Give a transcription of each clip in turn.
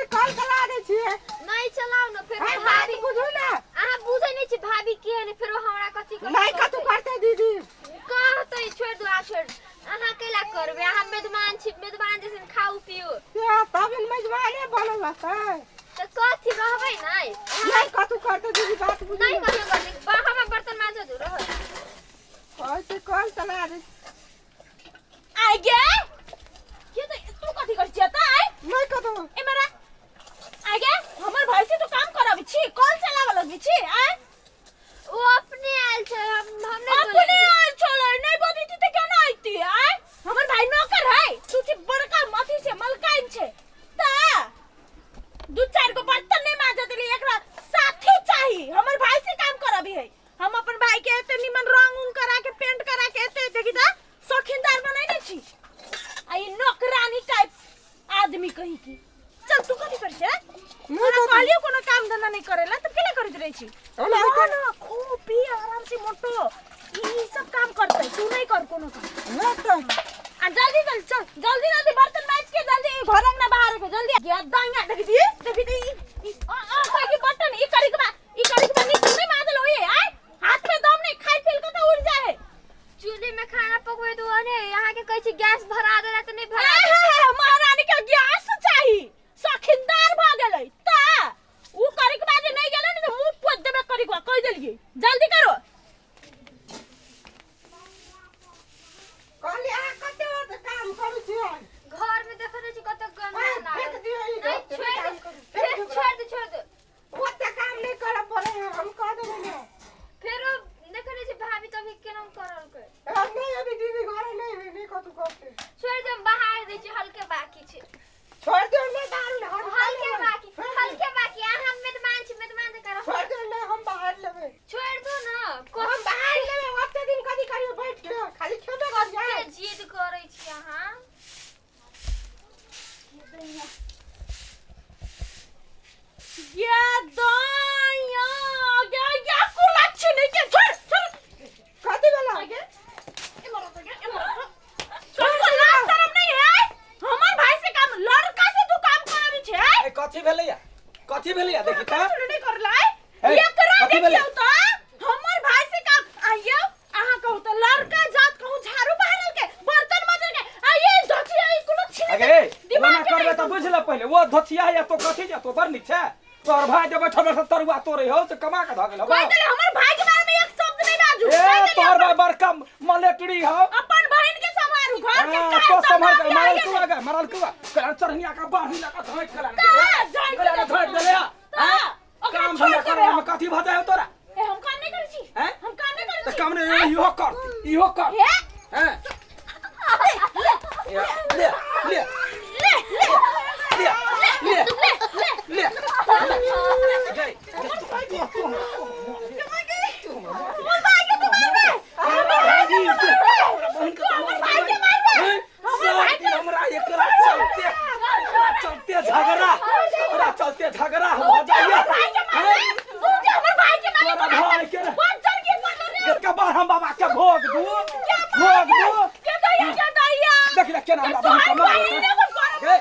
दीदी कल चला दै छियै। नहीं चलाओ ना फेर अरे बात भाभी। बुझू ना। अहाँ बुझै नहीं छी भाभी के ने फेर हमरा कथी करतै। नहीं कतू करते दीदी। कहतै छोड़ दो आ छोड़। अहाँ कैला करबै? अहाँ मेजबान छी, मेजबान जैसन खाउ पिउ। से तब इन मेजबाने बनल रहतै। तऽ कथी रहबै नै? नहीं कतू करते दीदी, बात बुझू नहीं ना। कहियो करतै। हमरा बर्तन मांजऽ दू रहऽ। कहै छी कल चला दै। आइ गे के त तू कथी करै छियै त आइ? नहीं कतू। ए मारा आइ गे, हमर भाई से तू काम कराबै छी, कल चलाबऽ लगबै छी आइ? ओ अपने आयल छै, हम नहि अपने बोललियै। आयल छलै, नहि बजैती तऽ केना अयती आइ? हमर भाई नौकर है, तू छी बड़का अथी छै, मलकाइन छै। त दू चारि गो बर्तन नहि मांजऽ देली, एकरा साथी चाही। हमर भाई से काम कराबी है। हम अपन भाई के एते निमन रंग उंग करा के, पेंट करा के एते देखी त शौकीनदार बनैने छी, आ ई नौकरानी टाइप आदमी कहीं की। चल तू कथी करै छै? नहि तोरा कथी। कहलियौ कोनो काम धंधा नहीं करेला त केला करैत रहै छी? ओना ना होतै। ना खूब पी आराम से मोटो ई सब काम करतै, तू नहीं कर कोनो काम। नहि तऽ आ जल्दी जल्दी चल, जल्दी जल्दी बर्तन माज के जल्दी घर अंगना बाहर के जल्दी। या दाइया देखी दी, देखी दी, ई आ आ कहि के बर्तन ई करी के बा, ई करी के बा नीचे नहीं माजल होए आय। हाथ में दम नहीं, खाई पी के तो उड़ जाए है। चूल्हे में खाना पकबै तो ओने अहाँ के कहै छी गैस भरा देला तऽ नहीं भरा। आहा, महारानी के गैस चाही, सखिंदार भ गेलै ता उ करी के बाद नहीं गेलै ने त मुंह पोत देबे करी के कहि देलियै। जल्दी करो। कहली अहाँ कते ओते काम करै छियै? घर में देखै नै छी कते गंदा आँय, लागल। फेंक दियौ ई नहीं, ओते छोड़ काम दे, करू। फेर छोड़ दे, छोड़ दे। ओते काम नहीं करऽ पड़ै है, हम कह देबै ने। फेरो देखै नै छी भाभी तभी केना करलकै। हम नहीं अभी दीदी घरे नहीं है, नहीं कतू करते। छोड़ दे, हम बाहर दै छी, हल्के बाकी छै। छोड़ दियौ नहीं दारू ने, हम हल्के लेबै। बाकी, छोड़ दियौ। हल्के बाकी। अहाँ मेजबान छी, मेजबान जकाँ रहू। छोड़ दियौ नहीं, हम बाहर लेबै। छोड़ दो ना। हम बाहर लेबै, ओते दिन कथी करियौ बैठ के, खाली खेबे करियै। कते जिद करै छी अहाँ। या दाइया या या कुला छिनै के छोड़ छोड़। कथी भेलै? आगे ए मरो तो गे, ए मरो तो। तोहर लाज शरम नहीं है? हमर भाई से काम, लड़का से तू काम कराबी छे? ए कथी भेलैया? कथी भेलैया देखी त? सुन नहीं करला ए, एकरा। कथी भेलै? देखियौ त हमर भाई से काम आइयो। अहाँ कहू त लड़का जात कहू झाड़ू बहारल के, बर्तन मजल के, आ ये धोतिया ई कोनो छिनै अगे दिमाग ओना के करबे नहीं। त बुझ ले पहिले वो धोतिया या तो कथी जा, तो बड़ नीक छै। तोहर भाई जे बैठल बैठल तरुआ तोड़े हो से कमा के धऽ गेल हौ। कहि देले हमर भाई के बारे में एक शब्द नहीं बाजू। ए कहि देलियै। तोहर भाई बड़का मलेटरी हौ। अपन बहिन के संभारू, घर के हाँ, काज तो सब संभाल काम के मारल आगे कुआ गे, मारल कुआ कला चढ़निया का बाढ़ी लगा धोइत कला ता, जाइत कला देबै। धोइत देले। ता, ओकरा काम छोड़ धंधा देबै करे हम। में कथी भऽ जाइ हौ तोरा? ए हम काम नहीं करै छी। हैं? हम काम नहीं करै तऽ छी। काम नहीं इहो कर, इहो कर। हे हैं ले ले ले ले ले ले ले ले ले ले। हमर भाई के तू मारबे? हमर भाई के तू मारबे? तू हमर भाई के मारबे? सब दिन हमरा एकरा चलते, एकरा चलते झगड़ा, एकरा चलते झगड़ा हो जाइए। हमर भाई के मारबे तू? जे हमर भाई के मारबे? तोरा भाई के रे। बहुत जल के पड़लो रे। एकरा बार हम बाबा के भोग दू, भोग दू। के दैया, के दैया। देख ले केना हमरा बहिन के तोहर मारलकै। बहिन एगो गरम ए,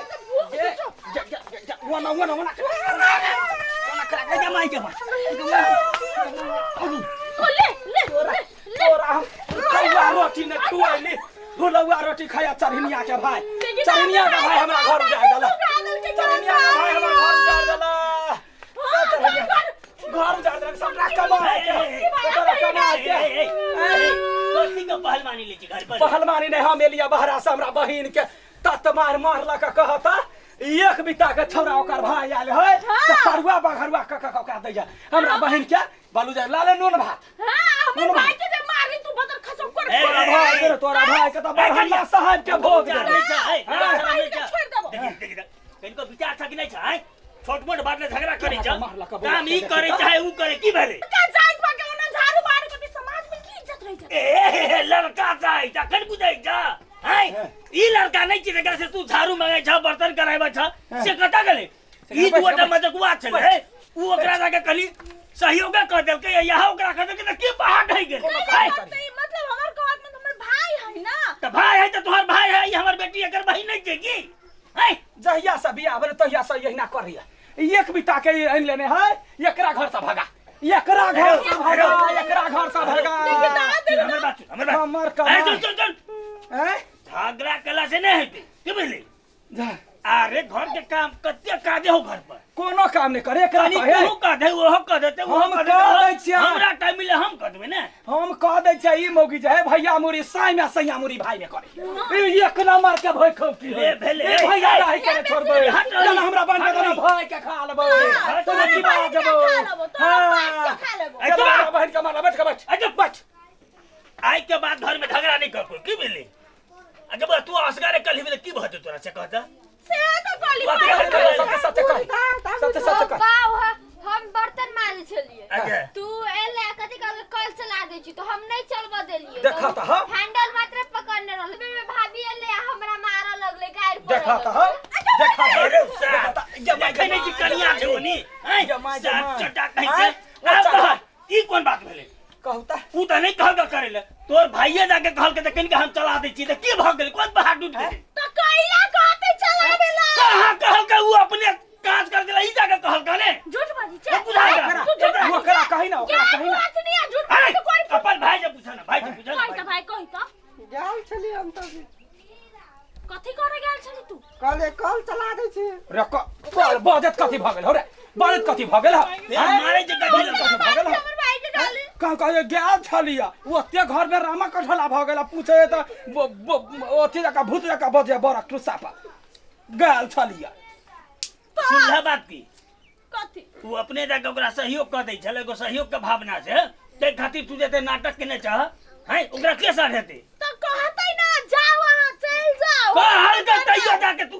ए, जा जा जा, ओना ओना ओना ओना करा के माई के मार। तो ले ले ले ले। तोरा हम कौआ रोटी ने खुआइली, भुलौआ रोटी खाया चढ़निया के भाई, चढ़निया के भाई हमरा घर उजाड़ देला, चढ़निया के भाई हमर घर उजाड़ देला। सब चढ़निया घर उजाड़ देला सबटा कमा के, तोरा कमा के। कथी के पहलवानी ले छी घर पर? पहलवानी नहीं, हम एलिया बहरा से हमरा बहिन के तत मार मारलक। कहता एक बिता के छौड़ा ओकर भाई आयल है से तरुआ बघरुआ क क ओकरा दैया हमरा बहिन के बालू जाय लाले नून भात। हां, हमर भाई के जे मारली तू बदल खसम कर। ए, तोरा भाई के रे, तोरा भाई के त बरहन्ना साहब के भोग विचार दे। नहीं छै, है? हाँ। विचार नहीं छै। छोड़ देबो। देखी देखी कनिको विचार छ कि नहीं छै, हैं? छोट मोट बात ले झगड़ा करै छ। मारलक बौआ काम ई के करै देखी त। चाहे ऊ करे, की भेलै? का जाइत बा के ओना झाड़ू बारू के समाज में की इज्जत रहि जात? ए लड़का जाइ तखन बुझै छ, हैं? ई लड़का नहीं छै जकरा से तू झाड़ू मंगै छ, बर्तन कराबै छ, से कतऽ गेलै? ई बैठ, दुटा बैठ। मजकुआ छलै, ऊ ओकरा जाके कहली सहयोग कऽ देलकै, यहाँ ओकरा कह देलकै तऽ की पहाड़ ढहि गेलै? नहीं हैं? बात नहीं, मतलब हमर कहत में हमर भाई है ना। तऽ भाई है तऽ तोहर भाई है, ई हमर बेटी एकर बहिन नहीं छै की? हैं जहिया से बियाह भेलै तहिया से यहिना करैया। एक बिता के आनि लेने है, एकरा घर से भगा, एकरा घर से भगा, एकरा घर से भगा। हमर बात सुन, हमर बात। हमर ए, कमाई। सुन सुन सुन, हैं? झगड़ा कला से नहीं हेतै, की बुझली? जा। अरे घर के काम कते काजे हो घर पर, कोनो काम नहीं करे एकरा कनी कहे। तू कह दे, ओहो कह देते, ओहो हम कह देते, कह दै छियै। हमरा टाइम मिले हम कह देबै ने। हम कह दै छियै ई मौगी जे हे भैया मुरी साई में सैया मुरी भाई में करे। ई एक नंबर के भई खौकी है। ले, भेले। ए भैया रही के नहीं छोड़बै। हट रही। चल हमरा बन हट के रही। भाई के खा लेबै। हट तोरा रही। चिबा बहिन के जेबौ। खा लेबौ, तोरा हाँ। बाप के खा लेबौ। ए, चल तोरा। हमरा बहिन के मारला, बैठ के बैठ। अच्छा बैठ। आइ के बाद घर में झगड़ा नहीं कर कोई, की बुझली? आ जब तू असगारे कल ही की भऽ जेतौ तोरा से कहता? से तऽ कहली बाप भाई। रे। सत्य सत्य कह, सत्य सत्य कह। बाउ, हम बर्तन माजे छलिए। अच्छा। तू एले कथी कह के कल चला दै छी, तो हम नहीं चलबऽ देलिए। देखा तऽ हम। हैंडल मात्र पकड़ने रहल। बे भाभी एले आ हमरा मारऽ लगले, गारि पड़ऽ देखा तऽ लगले। हम, देखा तऽ, अरे देखा तऽ। साहब, देखै नहि छी कनिया छै ओनी, हैं? जमा, सात जमा। चटा कहै आँय? छै। आब ओ चढ़ा। कह, ई कोन बात भेलै? कहू तऽ। ऊ तऽ नहि कहलकै करै लए, तोर भाइये जाके कहलकै तऽ कनिके हम चला दै छी, तऽ की भऽ गेलै? कोन पहाड़ टूटि गेलै? तऽ कैला कहतै चलाबै ला? कहाँ कहलकै? ऊ अपने काज कर देला, ई जाके कहलकै ने। झूठ बाजै छै। बुझा जा। ओकरा तू झूठ बाजै ओकरा छै। कही ना, ओकरा क्या कही ना। बात नहीं है, झूठ अरे, बाजै छै, कोन अपन भाई से पूछा ना, भाई से पूछा ना। कही तऽ भाई, कही तऽ। गेल छलियै हम तऽ। कथी करे गेल छली तू? कहलियै कल चला दै छी। रे कल बजत कथी भऽ गेल हो रे? बजत कथी भऽ गेल हो? ए, मारै छै कथी लए? कथी भऽ गेल हो? हमर भाई के गाली। कहाँ कहे गेल छलियै, ओते घर में रामा कठला भऽ गेल, पूछे तऽ ओथी जकाँ भूत जकाँ बजे बड़क टुस्सा पर गेल छलियै। सुनलह बात की? कथी? ऊ अपने जाके ओकरा सहयोग कऽ दै छलै, एगो सहयोग के भावना से, ताहि खातिर तू जते नाटक केने छह, हैं, ओकरा के सर हेतै? तऽ कहतै ना, जाओ अहाँ, चलि जाओ। कहलकै तैयो जाके तू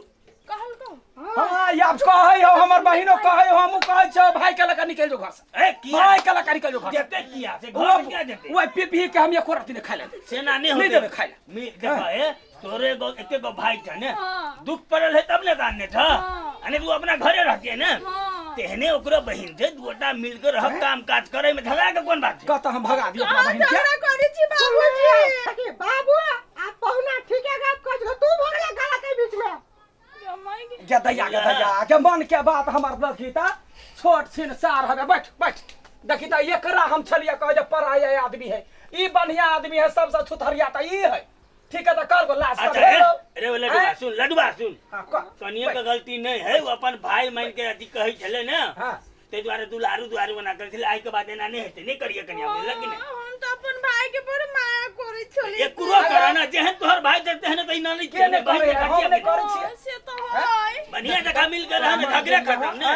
कहलकौ। हाँ, आब कहै हो, हमर बहिनो कहै हो, हमहूँ कहै छियै, भाई के लऽ कऽ निकलि जो घर से। ए, किया? भाई के लऽ कऽ निकलि जो घर से। जेतै किया? से घर में किया जेतै? ओहि पी पी के हम एको रत्ती नहि खाय लए देबै। सेना नहीं नहीं होते। देबै खाय लए। देखा ए, तोरे एगो एके गो भाई छ ने, हाँ। दुख पड़ल है तब ने जानने छ। हाँ। अने तू अपना घरे रहतिए ने। हाँ। तेहने ओकरो बहिन छै, दूटा मिल के रह, काम काज करे में झगड़ा के कोन बात छै? कतऽ हम भगा दियौ अपना कहाँ बहिन के? झगड़ा करै छी बाबूजी? देखी बाबू, आ पहुना ठीके गप कहै छौ, तू भऽ गेलै गलत एहि बीच में। गदैया गदैया के मन के बात हमर देखी तऽ छोट छिन सार हवे। बैठ बैठ, देखी तऽ एकरा हम छलियै कहै जे पराया आदमी है, ई बढ़िया आदमी है, सबसे छुतहरिया तऽ ई है। ठीक है तऽ कर गो लाश अच्छा, ए, रे ओ लडुआ आँय? सुन, लडुआ सुन। हाँ, कह। कनियो के गलती नहीं है, वो अपन भाई मान के अथी कहै छलै ने। हाँ। ताहि दुआरे दुलारू दुआरू बना कर छलै। आइ के बाद एना नहि हेतै, नहि करियै कनिया, बुझलक कि नहि? हम तऽ अपन भाई के बड़ माया करै छलियै। एकरो कर ना, जेहन तोहर भाई छै तेहन तऽ ई ना नहि के नहि बहिन करै के है? हम नहि करियै। करै छियै। से तऽ है। बढ़िया जगह मिल के रह ने, झगड़े खत्म ने।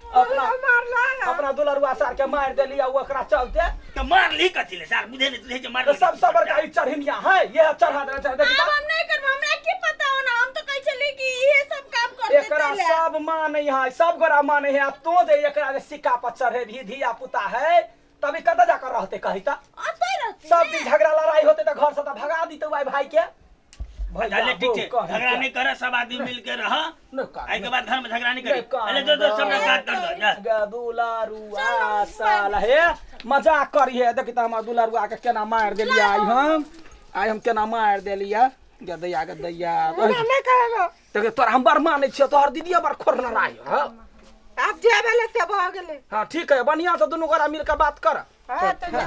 अपना मारला। अपना दुलरुआ सार के मारि देली आ ओकरा चलते। तऽ मारली कथी ले सार? बुझे नहि तुझे जे तऽ मारली। सबसँ बड़का ई चढ़िनिया है, यह चढ़ा देने छै। देखी आब तऽ हम नहि करब, हमरा की पता हो ना, हम तऽ कहै छलियै कि इहे सब काम करतै एकरा ताहि लए। सब मानै है, सब गोरा मानै है, आ तो जे एकरा जे सिक्का पर चढ़ेबही धिया पुता है, तभी कतऽ जाकर रहते कही तऽ? अतै रहतै। सब दिन झगड़ा लड़ाई होते तऽ घर से तऽ भगा दीते भाई भाई के। भैया चले ठीक छै, बहू कही झगड़ा के। नहीं करे, सब आदमी मिल के रह। नहि कर, आइ के बाद घर में झगड़ा नहीं करी। नहि कर। अरे जो जो सब काज कर दो जा। गे दुलारुआ साला हे मजाक करिहे। देखी तऽ हमर दुलारुआ के केना मारि देलियै आइ हम, आइ हम केना मारि देलियै। गदैया गदैया। एना नहि करब। देखियौ तोरा हम बड़ मानै छियौ, तोहर दीदी बड़ खोरना रही हौ। आब जे भेलै से भऽ गेलै। हाँ ठीक है, बढ़िया से दुनू गोरा मिल के बात कर। हाँ तऽ।